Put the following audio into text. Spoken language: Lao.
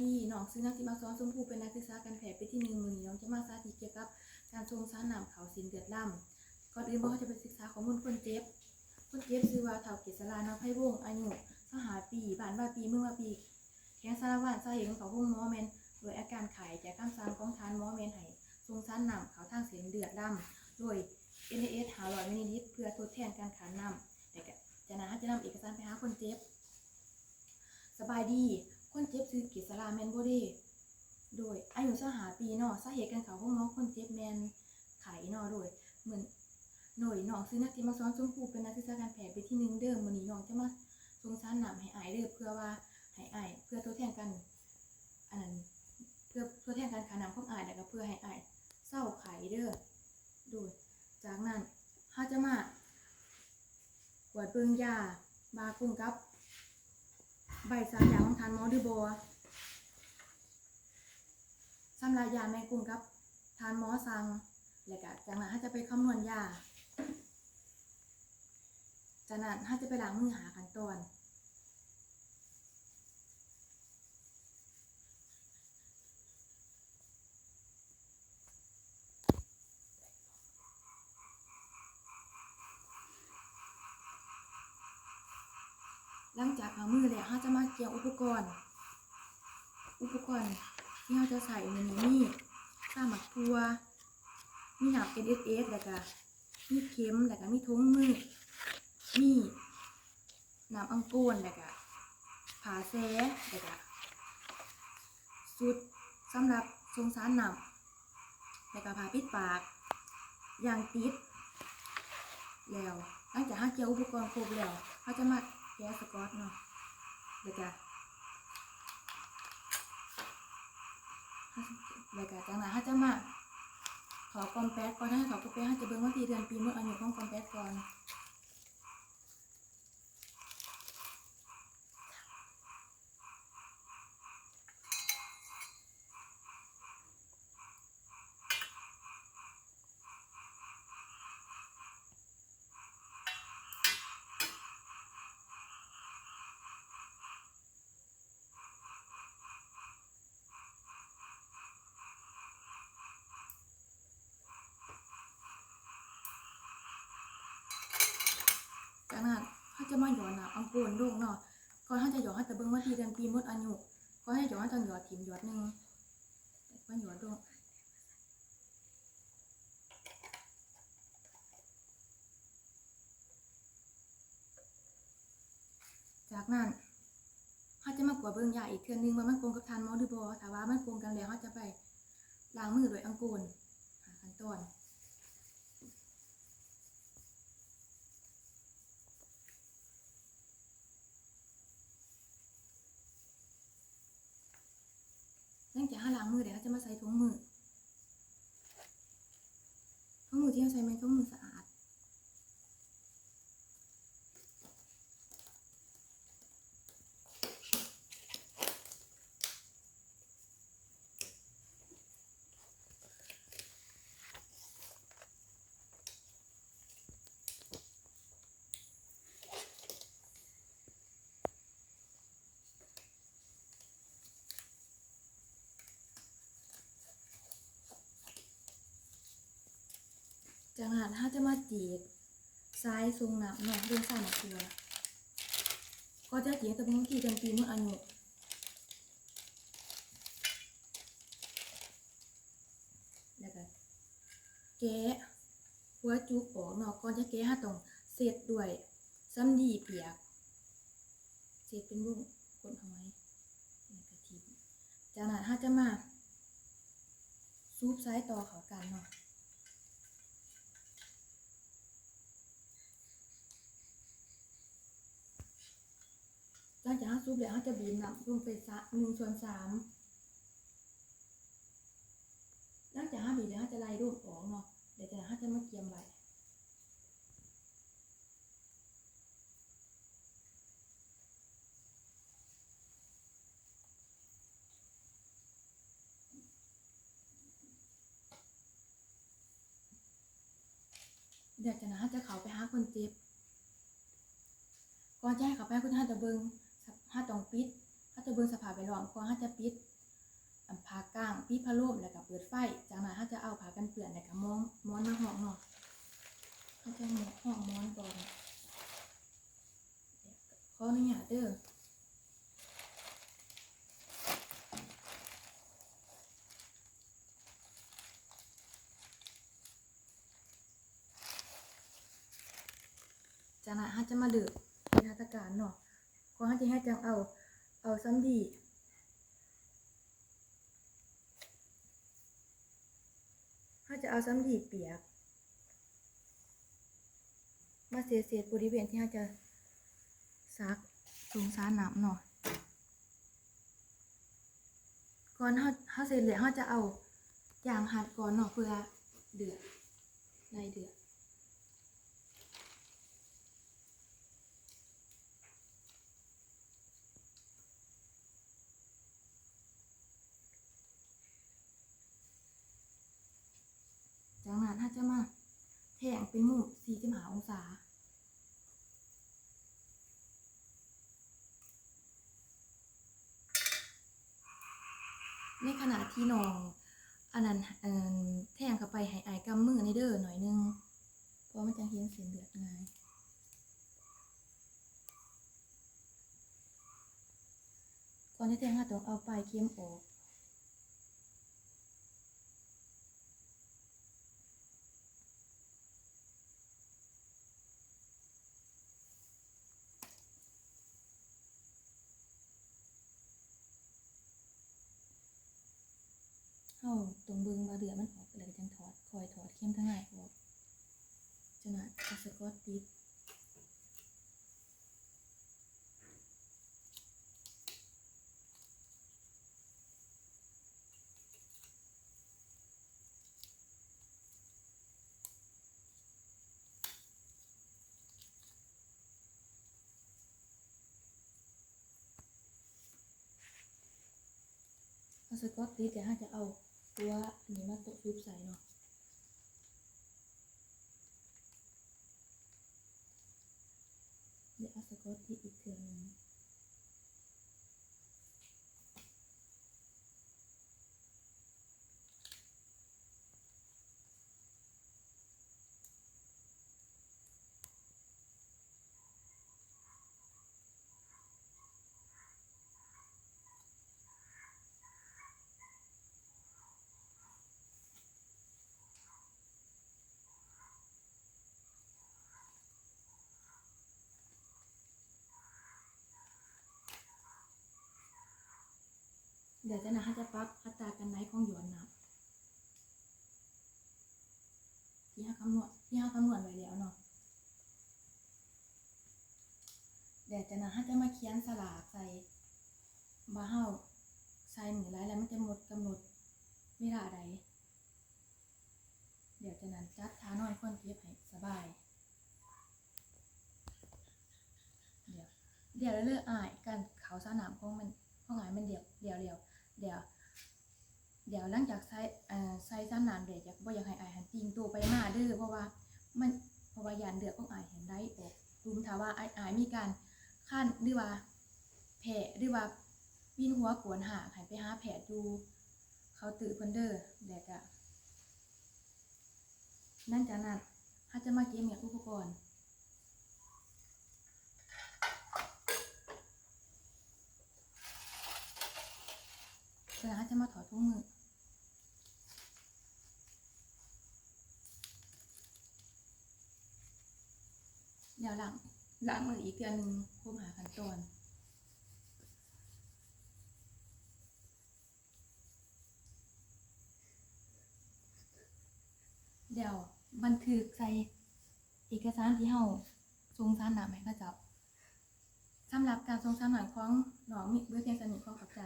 ດີ ນ້ອງຊື່ນາງທິບອັກສອນ ຊົມພູ ເປັນນັກສຶກສາການແພດປີທີໜຶ່ງ. ມື້ນີ້ນ້ອງຈະມາສາທິດກ່ຽວກັບການສົ່ງສານນ້ຳເຂົ້າເສັ້ນເລືອດລຳ. ກ່ອນອື່ນເຮົາຈະໄປສຶກສາຂໍ້ມູນຄົນເຈັບ. ຄົນເຈັບຊື່ວ່າ ທ້າວ ເກດສະລາ ນາໄພວົງ ອາຍຸຊາວຫ້າປີ ບ້ານວາປີ ເມືອງວາປີ ແຂວງສາລະວັນ. ສາເຫດຂອງເຂົາເຂົ້າໂຮງໝໍແມ່ນດ້ວຍອາການໄຂ້. ຈາກຄຳສັ່ງຂອງທ່ານໝໍແມ່ນໃຫ້ສົ່ງສານນ້ຳເຂົ້າທາງເສັ້ນເລືອດລຳ ໂດຍ ເອັນເອສ ຫ້າຮ້ອຍມິນລີລິດ ເພື່ອທົດແທນການຂາດນ້ຳ. ແລະກະຈາກນັ້ນເຮົາຈະນຳເອກະສານໄປຫາຄົນເຈັບ. ສະບາຍດີ, ຄົນເຈັບຊື່ ເກດສະລາ ແມ່ນບໍ່ເດ? ໂດຍ ອາຍຸຊາວຫ້າປີເນາະ. ສາເຫດການເຂົ້າໂຮງໝໍຄົນເຈັບແມ່ນໄຂ້ເນາະ. ໂດຍ ເໝືອນ ໂດຍ ນ້ອງຊື່ນັກທິບອັກສອນ ຊົມພູ ເປັນນັກສຶກສາການແພດປີທີໜຶ່ງເດີ. ມື້ນີ້ນ້ອງຈະມາສົ່ງສານນ້ຳໃຫ້ອ້າຍເດີ ເພື່ອວ່າໃຫ້ອ້າຍ ເພື່ອທົດແທນການ ອັນນັ້ນ ເພື່ອທົດແທນການຂາດນ້ຳຂອງອ້າຍ ແລະກະເພື່ອໃຫ້ອ້າຍເຊົາໄຂ້ເດີ. ໂດຍ ຈາກນັ້ນເຮົາຈະມາກວດເບິ່ງຢາວ່າກົງກັບໃບສັກຢາຂອງທ່ານໝໍຫຼືບໍ່. ສຳລັບຢາແມ່ນກົງກັບທ່ານໝໍສັ່ງ ແລະກະຈາກນັ້ນເຮົາຈະໄປຄຳນວນຢາ. ຈາກນັ້ນເຮົາຈະໄປລ້າງມືຫ້າຂັ້ນຕອນ. ຫຼັງຈາກລ້າງມືແລ້ວ ເຮົາຈະມາກຽມອຸປະກອນ. ອຸປະກອນທີ່ເຮົາຈະໃຊ້ມື້ນີ້ມີຊາໝາກຖົ່ວ, ມີນ້ຳເອັນເອສເອສ ແລ້ວກະ ມີເຂັມ ແລ້ວກະມີຖົງມື ມີນ້ຳອັງໂກນ ແລ້ວກະຜ້າແຊ ແລ້ວກະຊຸດສຳລັບສົ່ງສານນ້ຳ ແລ້ວກະຜ້າປິດປາກ ຢາງຕິດ. ແລ້ວຫຼັງຈາກເຮົາກຽມອຸປະກອນຄົບແລ້ວ ເຮົາຈະມາແກະສະກອດເນາະ ແລ້ວກະ ແລ້ວກະຈາກນັ້ນເຮົາຈະມາຖອດກອມແປດ. ກ່ອນທີ່ເຮົາຈະຖອດກອມແປດ ເຮົາຈະເບິ່ງວັນທີເດືອນປີໝົດອາຍຸຂອງກອມແປດກ່ອນ. ຈາກນັ້ນເຮົາຈະມາຫຍອດນ້ຳອັງໂກນລົງເນາະ. ກ່ອນເຮົາຈະຫຍອດ ເຮົາຈະເບິ່ງວັນທີເດືອນປີໝົດອາຍຸ. ກ່ອນເຮົາຈະຫຍອດ ເຮົາຕ້ອງຫຍອດຖິ້ມຫຍອດໜຶ່ງ ມາຫຍອດລົງ. ຈາກນັ້ນເຮົາຈະມາກວດເບິ່ງຢາອີກເທື່ອໜຶ່ງວ່າມັນກົງກັບທ່ານໝໍຫຼືບໍ່. ຖ້າວ່າມັນກົງກັນແລ້ວ ເຮົາຈະໄປລ້າງມືດ້ວຍອັງໂກນ. ຂັ້ນຕອນ ຫຼັງຈາກເຮົາລ້າງມືແລ້ວ ເຮົາຈະມາໃສ່ຖົງມື. ຖົງມືທີ່ເຮົາໃສ່ແມ່ນຖົງມືສະອາດ. ຈາກນັ້ນເຮົາຈະມາຈີກສາຍສົ່ງນ້ຳເນາະ ເລື່ອງສາຍໝາກຖົ່ວ. ກໍຈະຈີກຕັ້ງແຕ່ມື້ທີ່ເດືອນປີໝົດອາຍຸ ແລ້ວກະແກະຫົວຈຸກອອກເນາະ. ກ່ອນຈະແກະເຮົາຕ້ອງເຊັດດ້ວຍສຳລີປຽກ ເຊັດເປັນວົງກົ້ນຫອຍ ແລ້ວກະຖິ້ມ. ຈາກນັ້ນເຮົາຈະມາສູບສາຍຕໍ່ເຂົ້າກັນເນາະ. ຫຼັງຈາກເຮົາສູບແລ້ວ ເຮົາຈະບີບນ້ຳລົງໄປສະ ໜຶ່ງສ່ວນສາມ. ຫຼັງຈາກເຮົາບີບແລ້ວ ເຮົາຈະໄລ່ລົມອອກເນາະ ແລ້ວຈາກນັ້ນເຮົາຈະມາກຽມໄວ້. ແລ້ວຈາກນັ້ນເຮົາຈະເຂົ້າໄປຫາຄົນເຈັບ. ກ່ອນຈະໃຫ້ເຂົ້າໄປຫາຄົນເຈັບ ເຮົາຕ້ອງເບິ່ງ ເຮົາຕ້ອງປິດ ເຮົາຈະເບິ່ງສະພາບແວດລ້ອມ ກ່ອນເຮົາຈະປິດ ອັນ ຜ້າກ້າງ ປິດພັດລົມ ແລ້ວກໍເປີດໄຟ. ຈາກນັ້ນເຮົາຈະເອົາຜ້າກັນເປື້ອນ ແລ້ວກໍໝອນ ໝອນມາຮອງເນາະ. ເຮົາຈະຮອງໝອນກ່ອນ. ຂໍອະນຸຍາດເດີ. ຈາກນັ້ນເຮົາຈະມາເລີ່ມເຮັດຫັດຖະການເນາະ. ກ່ອນເຮົາຈະເຮັດ ເຮົາຈັ່ງເອົາ ເອົາສຳລີ ເຮົາຈະເອົາສຳລີປຽກ ມາເຊັດໆ ບໍລິເວນທີ່ເຮົາຈະສັກ ສົງສານນ້ຳເນາະ. ກ່ອນເຮົາ ເຮົາເຊັດແລ້ວ ເຮົາຈະເອົາຢາງຮັດກ່ອນເນາະ ເພື່ອເລືອດ ໄລ່ເລືອດ. ຈາກນັ້ນເຮົາຈະມາແທງເປັນມຸມສີ່ສິບຫ້າອົງສາ. ໃນຂະນະທີ່ນ້ອງ ອັນນັ້ນ ແທງເຂົ້າໄປ ໃຫ້ອ້າຍກຳມືແດ່ເດີ ໜ້ອຍໜຶ່ງ ເພາະວ່າມັນຈັ່ງເຫັນເສັ້ນເລືອດງ່າຍ. ກ່ອນຈະແທງ ເຮົາຕ້ອງເອົາປາຍເຂັມອອກ. ເຮົາຕ້ອງເບິ່ງວ່າເລືອດມັນອອກແລ້ວ ກໍຈັ່ງຖອດ ຄ່ອຍຖອດເຂັມທາງໃນອອກ. ຈາກນັ້ນເອົາສະກອດຕິດ. ເອົາສະກອດຕິດ ແລ້ວເຮົາຈະເອົາຕົວອັນນີ້ມາຕົບຊຸບໃສ່ເນາະ. ແລ້ວເອົາສະກອດຕິດອີກເທື່ອໜຶ່ງ. ແລ້ວຈາກນັ້ນເຮົາຈະປັບອັດຕາການໄຫຼຂອງຢອດນ້ຳ ທີ່ເຮົາຄຳນວນ ທີ່ເຮົາຄຳນວນໄວ້ແລ້ວເນາະ. ແລ້ວຈາກນັ້ນເຮົາຈະມາຂຽນສະຫຼາກໃສ່ ວ່າເຮົາໃສ່ມື້ໃດ ແລ້ວມັນຈະໝົດກຳນົດເວລາໃດ. ແລ້ວຈາກນັ້ນຈັດທ່ານອນຄົນເຈັບໃຫ້ສະບາຍ. ດຽວ ດຽວເລີຍອ້າຍ ການເຂົ້າສານ້ຳຂອງມັນ ຂອງອ້າຍມັນດຽວ ດຽວ ດຽວ ດຽວ ດຽວຫຼັງຈາກໃສ່ ເອີ ໃສ່ສານ້ຳແລ້ວ ຢາກ ບໍ່ຢາກໃຫ້ອ້າຍຫັ້ນຕີງໂຕໄປມາເດີ ເພາະວ່າມັນ ເພາະວ່າຢ້ານເລືອດຂອງອ້າຍຫັ້ນໄຫຼອອກຕຸ່ມ. ຖ້າວ່າອ້າຍ ອ້າຍມີການຄັນ ຫຼືວ່າແພ້ ຫຼືວ່າວິນຫົວ ກວນຮາກ ໃຫ້ໄປຫາແພດຢູ່ເຄົາເຕີເພິ່ນເດີ. ແລ້ວກະ ຫຼັງຈາກນັ້ນ ເຮົາຈະມາເກັບເກັບອຸປະກອນ ເວລາເຮົາຈະມາຖອດຖົງມື ແລ້ວລ້າງ ລ້າງມືອີກເທື່ອໜຶ່ງ ຄົບຫ້າຂັ້ນຕອນ. ແລ້ວບັນທຶກໃສ່ເອກະສານທີ່ເຮົາສົ່ງສານນ້ຳໃຫ້ເຂົາເຈົ້າ. ສຳລັບການສົ່ງສານນ້ຳຂອງນ້ອງມີເບີພຽງສ່ຳນີ້ ຂໍຂອບໃຈ.